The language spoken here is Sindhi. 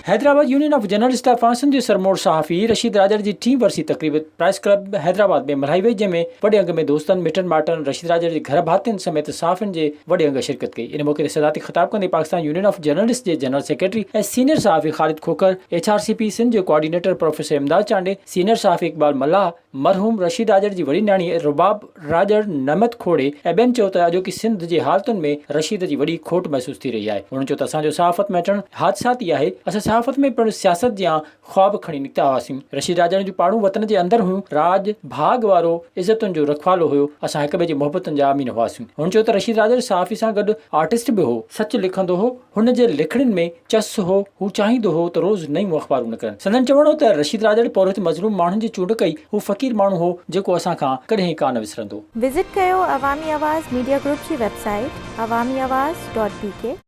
حيدرآباد يونين آف جرنلسٽس طرفان سنڌ جو سرموڙ صحافي رشيد راڄڙ جي ٽين ورسي تقريب پريس ڪلب حيدرآباد ۾ ملهائي وئي جنهن ۾ وڏي انگ ۾ دوستن، مٽن مائٽن، رشيد راڄڙ جي گهر ڀاتين سميت صحافين جي وڏي انگ شرڪت ڪئي. ان موقعي تي صدارتي خطاب ڪندي پاڪستان يونين آف جرنلسٽس جي جنرل سيڪريٽري ۽ سينيئر صحافي Khalid Khokhar, H R C P Sindh جي coordinator professor Imdad Chandio, senior صحافي اقبال ملاح، مرحوم رشيد راڄڙ جي وڏي نياڻي رباب راڄڙ، نعمت کوڙي ۽ ٻين چيو ته اڄوڪي سنڌ جي حالتن ۾ رشيد جي وڏي کوٽ محسوس ٿي رهي آهي. هنن چيو ته اسان جو صحافت ۾ اچڻ حادثاتي آهي، اسان صحافت ۾ پڻ سياست جيان خواب کڻي نڪتا هئاسين. رشيد راڄڙ جون پاڙون وطن جي اندر هيون، راڄ ڀاڳ وارو عزتن جو رکوالو هيو، اسان هڪ ٻئي جي محبتن جا امين هئاسين. هن چيو ته رشيد راڄڙ صحافي سان گڏ آرٽسٽ به هو، سچ لکندو هو، هن جي لکڻين ۾ چس هو، هو چاهيندو هو ته روز نيون اخبارون نڪرن. سندن چوڻ هو ته رشيد راڄڙ پورهيت مظلوم ماڻهن جي چونڊ ڪئي، هو فقير ماڻهو هو، جيڪو اسان کان ڪڏهن ڪانه وسرندو. وزٽ ڪيو عوامي آواز ميڊيا گروپ جي website Awami Awaz dot B K.